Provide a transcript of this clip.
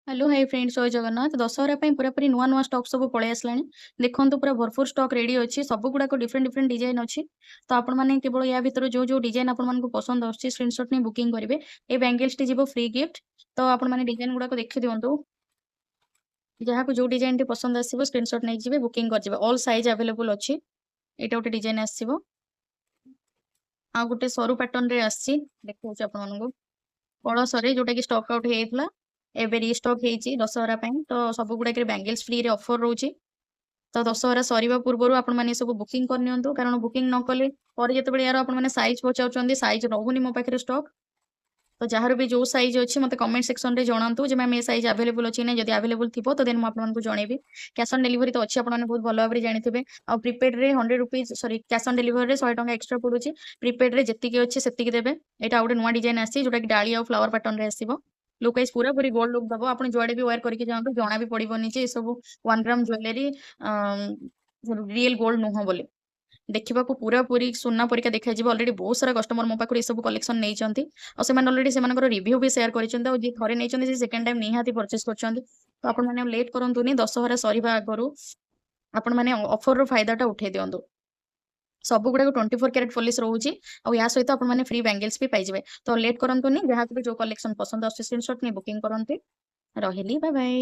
Hello high friends, ଜୟ ଜଗନ୍ନାଥ। ଦଶହରା ପାଇଁ ପୁରାପୁରି ନୂଆ ନୂଆ ଷ୍ଟକ୍ ସବୁ ପଳେଇ ଆସିଲାଣି। ଦେଖନ୍ତୁ, ପୁରା ଭରପୁର ଷ୍ଟକ୍ ରେଡି ଅଛି। ସବୁ ଗୁଡାକ ଡିଫରେଣ୍ଟ ଡିଫରେଣ୍ଟ ଡିଜାଇନ ଅଛି। ତ ଆପଣମାନେ କେବଳ ୟା ଭିତରୁ ଯୋଉ ଯୋଉ ଡିଜାଇନ ଆପଣମାନଙ୍କୁ ପସନ୍ଦ ଆସୁଛି, ସ୍କ୍ରିନଶଟ ନେଇ ବୁକିଂ କରିବେ। ଏ ବ୍ୟାଙ୍ଗେଲ୍ସଟି ଯିବ ଫ୍ରି ଗିଫ୍ଟ। ତ ଆପଣମାନେ ଡିଜାଇନ ଗୁଡାକ ଦେଖି ଦିଅନ୍ତୁ। ଯାହାକୁ ଯୋଉ ଡିଜାଇନଟି ପସନ୍ଦ ଆସିବ, ସ୍କ୍ରିନଶଟ ନେଇଯିବେ, ବୁକିଂ କରିଯିବେ। ଅଲ୍ ସାଇଜ ଆଭେଲେବୁଲ ଅଛି। ଏଇଟା ଗୋଟେ ଡିଜାଇନ ଆସିବ। ଆଉ ଗୋଟେ ସରୁ ପାଟର୍ନ ରେ ଆସିଛି, ଦେଖଉଛି ଆପଣମାନଙ୍କୁ। କଳସରେ ଯୋଉଟା କି ଷ୍ଟକ୍ ଆଉଟ୍ ହେଇଯାଇଥିଲା, ଏବେ ରିଷ୍ଟକ୍ ହେଇଛି ଦଶହରା ପାଇଁ। ତ ସବୁ ଗୁଡାକରେ ବ୍ୟାଙ୍ଗେଲ୍ସ ଫ୍ରିରେ ଅଫର ରହୁଛି। ତ ଦଶହରା ସରିବା ପୂର୍ବରୁ ଆପଣମାନେ ସବୁ ବୁକିଂ କରିନିଅନ୍ତୁ, କାରଣ ବୁକିଂ ନ କଲେ ପରେ ଯେତେବେଳେ ୟାର ଆପଣମାନେ ସାଇଜ ପଚାରୁଛନ୍ତି, ସାଇଜ ରହୁନି ମୋ ପାଖରେ ଷ୍ଟକ୍। ତ ଯାହାର ବି ଯୋଉ ସାଇଜ ଅଛି, ମତେ କମେଣ୍ଟ ସେକ୍ସନରେ ଜଣାନ୍ତୁ ଯେ ମ୍ୟାମ୍, ଏ ସାଇଜ ଆଭେଲେବୁଲ ଅଛି ନା। ଯଦି ଆଭେଲେବୁଲ ଥିବ, ତ ଦେନ୍ ମୁଁ ଆପଣମାନଙ୍କୁ ଜଣେଇବି। କ୍ୟାଶ ଅନ୍ ଡେଲିଭରି ତ ଅଛି, ଆପଣମାନେ ବହୁତ ଭଲ ଭାବରେ ଜାଣିଥିବେ। ଆଉ ପ୍ରିପେଡରେ ₹100, ସରି, କ୍ୟାଶ ଅନ୍ ଡେଲିଭରିରେ 100 ଟଙ୍କା ଏକ୍ସଟ୍ରା ପଡୁଛି। ପ୍ରିପେଡରେ ଯେତିକି ଅଛି ସେତିକି ଦେବେ। ଏଇଟା ଆଉ ଗୋଟେ ନୂଆ ଡିଜାଇନ ଆସିଛି, ଯୋଉଟା କି ଡାଳି ଆଉ ଫ୍ଲାୱାର ପାଟର୍ନରେ ଆସିବ। ଲୁକ୍ ୱାଇଜ ପୁରାପୁରି ଗୋଲ୍ଡ ଲୁକ୍ ଦବ। ଆପଣ ଯୁଆଡେ ବି ୱେୟାର କରିକି ଯାଆନ୍ତୁ, ଜଣା ବି ପଡିବନି ଯେ ଏସବୁ 1 ଗ୍ରାମ ଜୁଏଲାରୀ, ରିଏଲ ଗୋଲ୍ଡ ନୁହଁ ବୋଲି। ଦେଖିବାକୁ ପୁରାପୁରି ସୁନା ପରିକା ଦେଖାଯିବ। ଅଲରେଡି ବହୁତ ସାରା କଷ୍ଟମର ମୋ ପାଖରୁ ଏସବୁ କଲେକ୍ସନ ନେଇଛନ୍ତି ଆଉ ସେମାନେ ଅଲରେଡି ସେମାନଙ୍କର ରିଭ୍ୟୁ ବି ସେୟାର କରିଛନ୍ତି। ଆଉ ଯିଏ ଥରେ ନେଇଛନ୍ତି, ସେ ସେକେଣ୍ଡ ଟାଇମ ନିହାତି ପରଚେସ କରୁଛନ୍ତି। ତ ଆପଣମାନେ ଆଉ ଲେଟ୍ କରନ୍ତୁନି। ଦଶହରା ସରିବା ଆଗରୁ ଆପଣମାନେ ଅଫରର ଫାଇଦାଟା ଉଠେଇ ଦିଅନ୍ତୁ। ସବୁ ଗୁଡାକ 24 କ୍ୟାରେଟ ପଲିସ ରହୁଛି ଆଉ ୟା ସହିତ ଆପଣମାନେ ଫ୍ରି ବ୍ୟାଙ୍ଗେଲ୍ସ ବି ପାଇଯିବେ। ତ ଲେଟ୍ କରନ୍ତୁନି। ଯାହାକୁ ବି ଯୋଉ କଲେକ୍ସନ ପସନ୍ଦ ଆସୁଛି, ସ୍କ୍ରିନଶଟ ନେଇ ବୁକିଂ କରନ୍ତୁ। ରହିଲି, ବାଏ ବାଏ।